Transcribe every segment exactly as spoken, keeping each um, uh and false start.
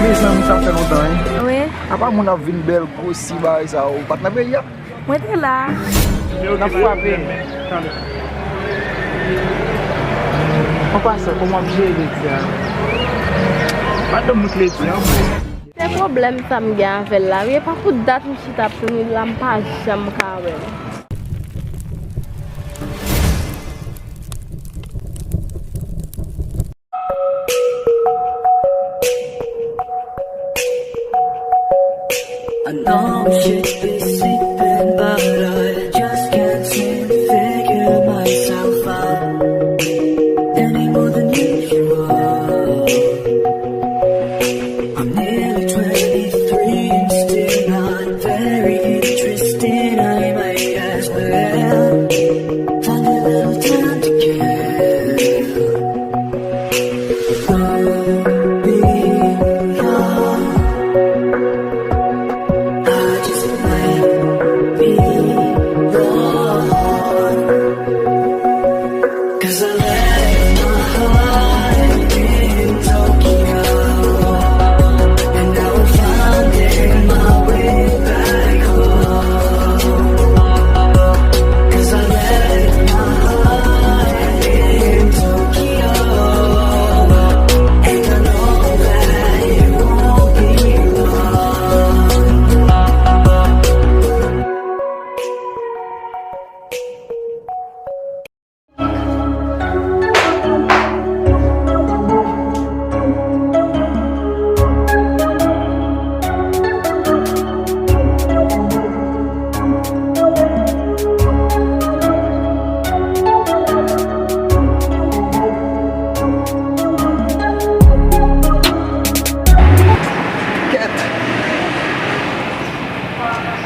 Mezanmi, sa fè lontan, wi. Wi. Apa moun ap vin bèl, gwosi, bagay sa, ou pa t nan peyi a? Mwen te la. N ap frape. An pasan, kòman w ap jere kredi a? Madanm mwen kredi an bon. Se pwoblèm sa m gen avè l la, wi. E pa pou dat m chita ap tann li la, m pa janm ka wè l. I know I should be sleeping, but I just can't seem to figure myself out. Any more than usual. I'm nearly twenty-three and still not very interested. I might as well find a little time to care. Kèt!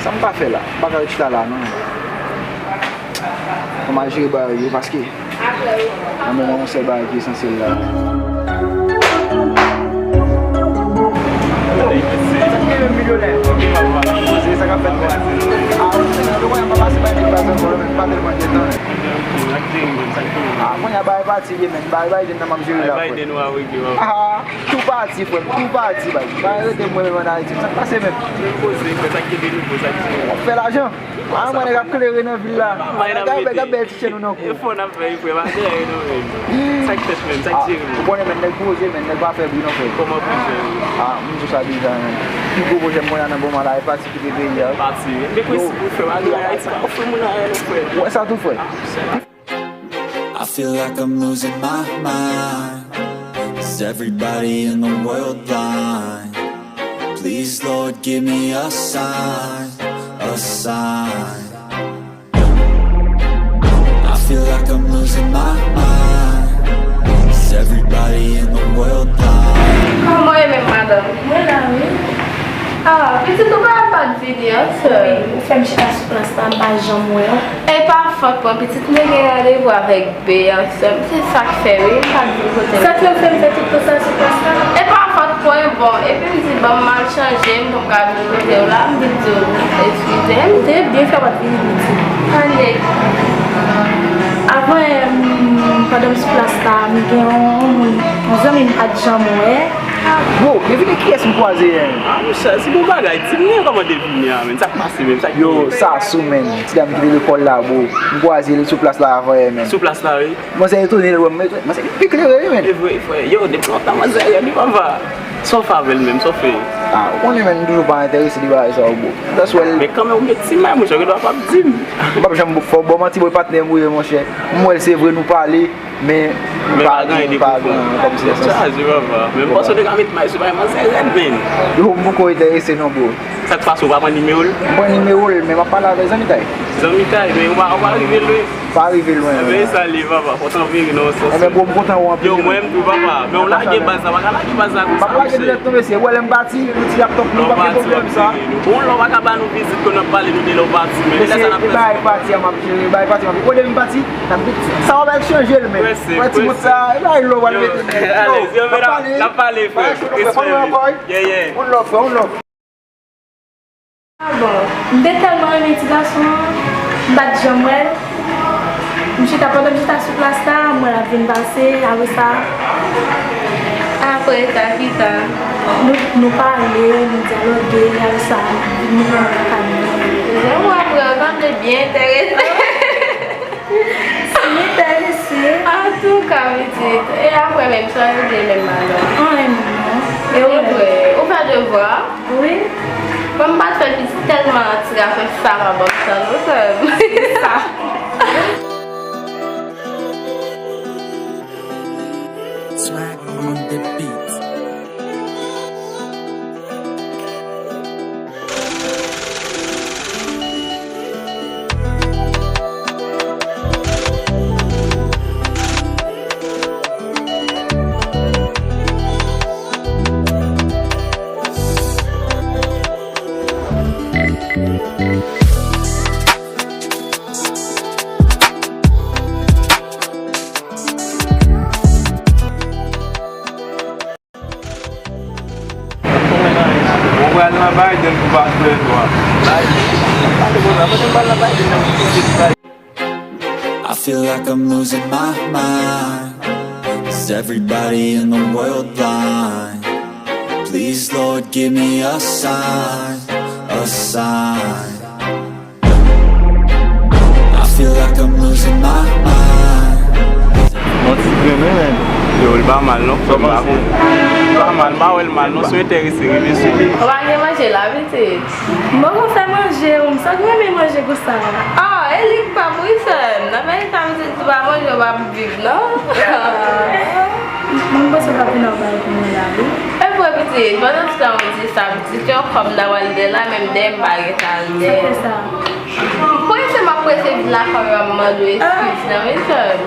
Sa m ka fè la? M pa ka ret chita la, non. Fò m al jere bagay yo, paske nan moman yon sèl bagay ki esansyèl la. Ah, kounye a bagay pati ye, men bagay Biden nan m ap jere la, frè. Ah, tou pati, frè, tou pati, bay. Bagay rete mwen menm ann Ayiti. Sa k pase menm? Fè lajan. Ah, mwen nèg ap klere nan vil la. Gade bèl ti chèn ou nan kou. E fò n ap fè, wi, frè, pa klere non, men. Sa k fèt menm? Sa k jere menm? Ou konnen, men, nèg pwoze, men, nèg pa fè bri non, frè. Kòman pwoze? Ah, m di w sa deja, men. Pi gwo pwojè m konnen nan moman la, e pati kite peyi a. Pati, wi. Men prensip ou, frè, pa gen Ayiti pa ofri moun anyen non, frè. Ou wè sa tou, frè? I feel like I'm losing my mind. Is everybody in the world blind? Please, Lord, give me a sign, a sign. I feel like I'm losing my mind. Is everybody in the world blind? Kòman w ye menm, madanm? Mwen la, wi. Ah, pitit ou pa al pa t vini an, sè? Wi, ou fè m chita sou plas la, m pa janm wè w. E pa fòt mwen, pitit, mwen gen randevou avèk Bey an, sè m. Se sa k fè, wi, m pa t vin kote l. Sa k fè w fè m fè tout tan sa sou plas la? E pa fòt mwen, bon, epi m di, ban m al chanje, m p ap ka vin kote w la, m vin di w, eskize m. Ou te byen fè w pa t vini, pitit. Annik. Avan, em, pandan m sou plas la, m gen yon, yon moun, yon zanmi m pa t janm wè. Bro, devine kiyès m kwaze yè. Ah, monchè, se bon bagay. Di m non kòman devine a, men. Sa k pase menm? Sa k... Yo, Sasou, men. Ti dam ki te lekòl la, bro. M kwaze l sou plas la avan yè, men. Sou plas la, wi. Manzè etone l wè m, men manzè pi klere, wi, men. E vre, e vre. Yo, depi lontan, manzè rèd, wi, papa. Sa w fè avè l menm? Sa w fè? Ah, ou konnen, men, m toujou pa enterese de bagay sa yo, bro. That's why. Men kanmenm, ou gen ti may, monchè, ou gen dwa p ap di m. M p ap janm fè w bò manti, bro, patnè m ou ye, monchè. M wè l, se vre, nou pale. Men, men pa gen anyen de pwofon. Tèt chaje, papa. Men m panse w te ka met may sou bagay manzè rèd, men. Yo, m poko enterese non, bro. Sa k pase, w pa pran nimewo l? M pran nimewo l, men m ap pale avè l, zanmitay. Zanmitay, men w pa, w pa rive lwen. Pa rive lwen. Enben, e sa l ye, papa. Fò w tanpri, non, sans. Enben, bro, m kontan wè w anpil. Yo, mwen menm tou, papa. Men w lage baz la, pa ka lage baz la konsa, mesye. M ap lage dèyè tou, mesye. Ou wè lè m pati, nou ti laptòp nou, pa gen pwoblèm sa. Bon, lè w pa ka ba nou vizit, ke n ap pale nou de lè w pati, men lè sa n ap fè. Mesye, e bagay pati a m ap jere, bagay pati a m ap jere. Kote m pati? Sa w ap chanje l, men. Prese, prese. Ti bout sa, e bay lò w al mete. Yo, alèz, yo, n ap pale, n ap pale, frè. Respè, wi. Yeah, yeah. One love, frè, one love. Ah bon, m te tèlman renmen ti gason an, m pa t janm wè l. M chita, pandan m chita sou plas la, m wè l ap vin pase, apre sa, ah, Reta kita. Nou, nou pale, nou dyaloge, apre sa, nou pran lakay nou. Jan w ap pran, sanble byen enterese. Si m enterese. Antouka, pitit. E apre menm, sa yo di menm malè. Anyen menm non. E ou vre, ou fè devwa? Wi. Bon, m pa t fè l pitit tèlman ti gason sa pa ban m tan non sè m. Se sa. Swag on the beat. Ou pral nan Biden pou pa fè dwa. Biden. Pale konsa, mwen te pral nan Biden nan pou fè dwa. I feel like I'm losing my mind. Is everybody in the world blind? Please, Lord, give me a sign, a sign. I feel like I'm losing my mind. Yon ti grenn, wi, men. Yo, li pa mal, non. Kòman se? Li pa mal, m pa wè l mal, non. Si w enterese, rive sou li. Ou pa gen manje la, pitit? M poko fè manje, ou m santi m renmen manje konsa. Ah, e li k pa pou li fè m. Nan men sa, m di, si w pa manje, w p ap viv, non. M panse w t ap vin anba pou mwen la, wi. E vre, pitit, pandan ti tan ou di sa, pitit, yon kòb nan wè l de la, menm dèyè m pa gen sa l de. Sa fè sa. Prese m ap prese vin lakay ou, m ap mande w eskiz nan, wi, sè m.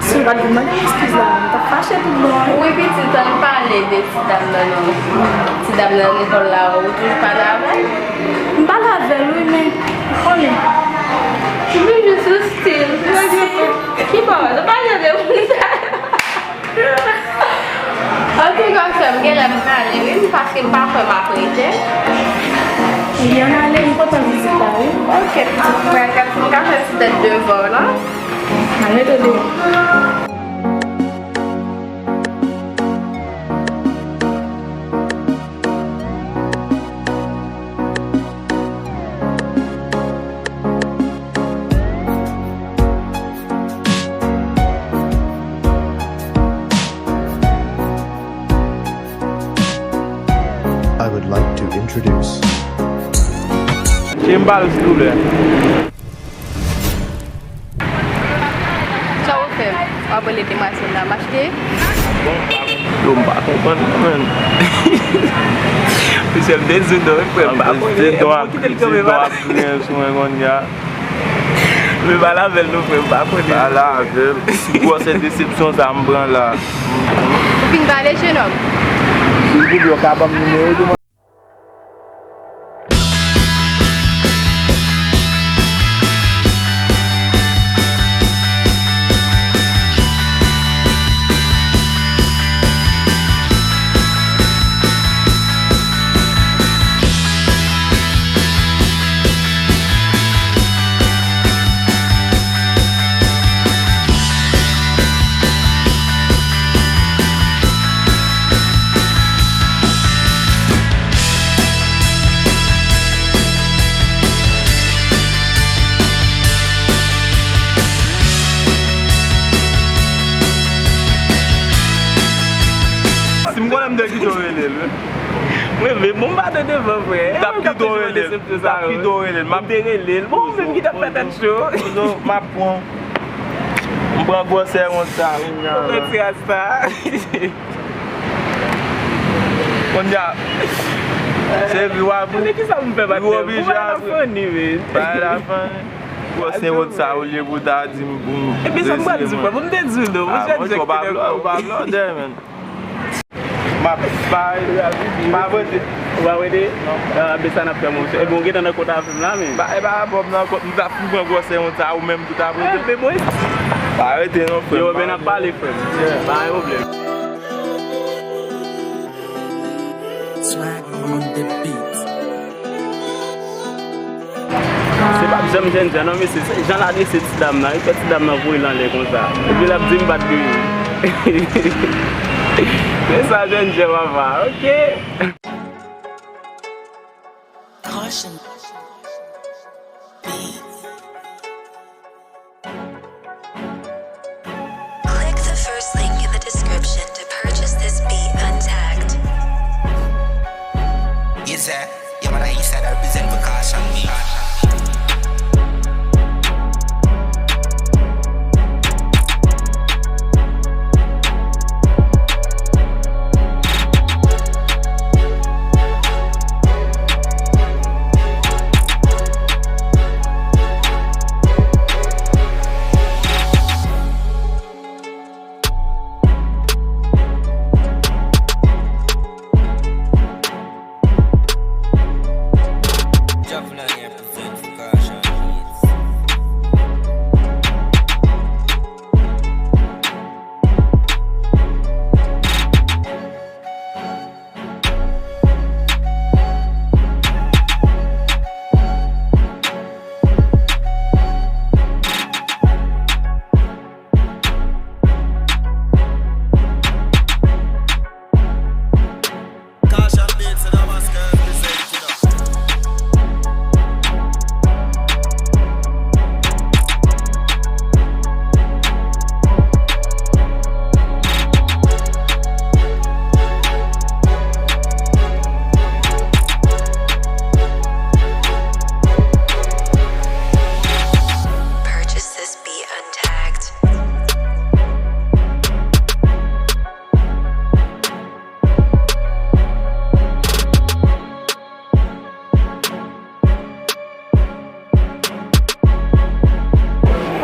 Si w pa t vin mande m eskiz la, m t ap fache tout bon, wi. Wi, pitit, ann pale de ti dam nan, non. Ti dam nan lekòl la, ou toujou pale avè l? M pale avè l, wi, men, ou konnen. Ou vin jis sou stil. Ki pawòl? Ou pa janm de moun sa. Antouka, sè m, genlè m prale, wi, paske m pa kwè m ap rete. Ebyen, ann ale, m kontan vizit la, wi. Ok, pitit, m pral gade si m ka fè ti tèt devan w la. Ann rete deyò. I would like to introduce. Che m pale, silvouplè. Sa w fè? W ap rele demwazèl la, m achte? Yo, m pa konprann non, menn. Mesye, m te di w non, wi, frè, m pa konnen. Epi w kite l kanpe, m pa konnen. Sou mwen kounye a. Men pale avè l non, frè, m pa konnen. Pale avè l. Gwòsè desepsyon sa m pran la. Ou fin pale, jenòm? Silvouplè, w ka ban m nimewo w? Si m konnen m te kite w rele l, wi. Mwen menm, bon, m pa te devan, frè. M t ap kite w rele l. M t ap kite w rele l. M ap te rele l. Bon, ou menm ki t ap fè tèt cho. M ap pran. M pran gwòsè wont sa, kounye a la. Ou pran ti rasta. Kounye a, se li w ap. Kounye kisa pou m fè, patnè? Li oblije apre. Bagay la funny, men. Bagay la funny. Gwòsè wont sa, olye pou w ta di m pou m. Epi sa m pral di, frè, pou m te di w non, monchè, Jack, ou pa blòdè, menn. M ap bay, m ap rete. Ou pa rete? Ah, men sa n ap fè, monchè. Ebyen, ou gentan nan kont avè m la, men. Ba, e pa rapò m nan kont, m ta fin pran gwòsè yon sa, ou menm tou ta rete. Eh, men mwen. Pa rete non, frè m. Yo, men n ap pale, frè m. Yeah. Pa gen pwoblèm. Swag on the beat. Se pa t janm jènjan non, mesye. Se jan l adrese ti dam nan, li fè ti dam nan voye l anlè konsa. Epi l ap di m pa t gouye. Men sa jèn jan papa, ok. Click the first link in the description to purchase this beat untagged. Yes, sir. Yeah, man, I East Side, I represent for Caution Beats.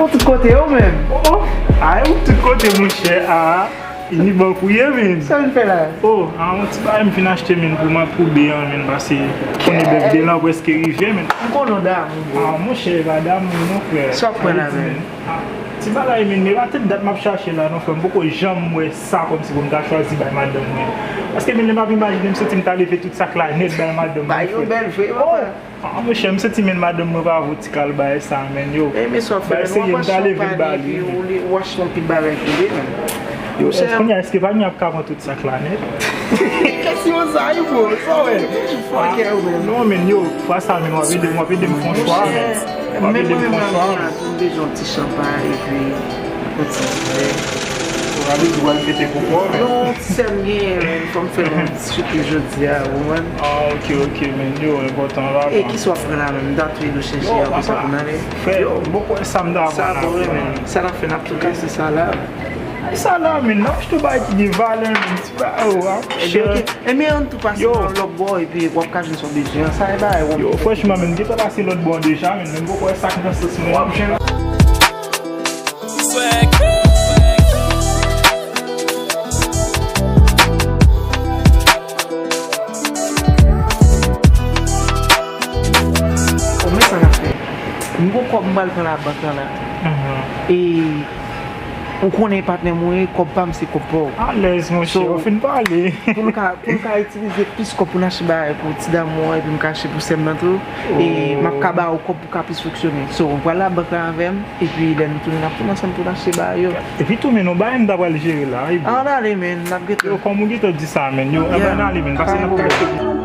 Ou tout kote ou menm. Oh, oh. Ay, ou tout kote, monchè. Ah, li bon pou ye, men. Sa vin fè la? Oh, ah, yon ti bagay m fin achte, men, pou mwen, pou be an, men, pase konnen bèf de lan prèske rive, men. M konnen w damou, bro. Ah, monchè, e pa damou, non, frè. Sa w ap pran la, men? Ah, ti bagay, men, men pa tout dat m ap chache la, non, frè. M poko janm wè sa kòmsi pou m ta chwazi bay madanm mwen. Paske, men, lè m ap imajine, m santi m ta leve tout sa k la nèt bay madanm mwen, frè. Bay yon bèl vre, papa. Ah, monchè, m santi men madanm mwen pa vo ti kal bagay sa, men yo. Bay serye, m ta leve l ba li, men. Yo, èske kounye a, èske pa ni ap ka pran tout sa k la nèt? Kesyon sa, wi, bro. Sa w wè? Non, men yo, fwa sa, men w ap ede m, w ap ede m fè yon chwa, men. W ap ede m fè yon chwa, men. M bezwen yon ti chanpay, epi yon ti vè. Ou ka di w al fete pou kò, men. Non, ti sè m genyen, men. Fò m fè yon ti chouke jodi a, ou konprann? Ah, ok, ok, men yo, enpòtan la. E kisa w ap pran la menm? M ta tou ede w chèche apre sa pou n ale. Frè, m poko wè sa m ta pran la, frè. Sa n ap fè, n ap tou kase sa la. Sa la, men, n ap achte yon bagay ki gen valè, men, ti bagay, oh, ah, chè. Ebyen, ann tou pase nan lòt bò, epi w ap ka jwenn sa w bezwen an. Sa e bagay wòm. Yo, franchman, men, m gentan pase lòt bò an deja, men, men m poko wè sa k nan sans mwen. W ap jwenn. Bon, men sa n ap fè. M gon kòb m pral pran labank lan la. E ou konnen patnè m ou ye, kòb pa m se kòb pa w. Alèz, monchè, ou fin pale. Pou n ka, pou n ka itilize plis kòb pou n achte bagay pou ti dam ou an, epi m ka achte pou sè m nan tou. E m ap ka ba ou kòb pou ka plis fonksyone. So, m pral labank la avè m, epi lè nou tounen, n ap tounen ansanm pou n achte bagay yo. Epi tou, men, yon bagay m ta pral jere la, wi, bro. Ann ale, men, n ap gentan. Yo, kòm ou gentan di sa, men, yo, ann ale, men, pase nan pwoblèm.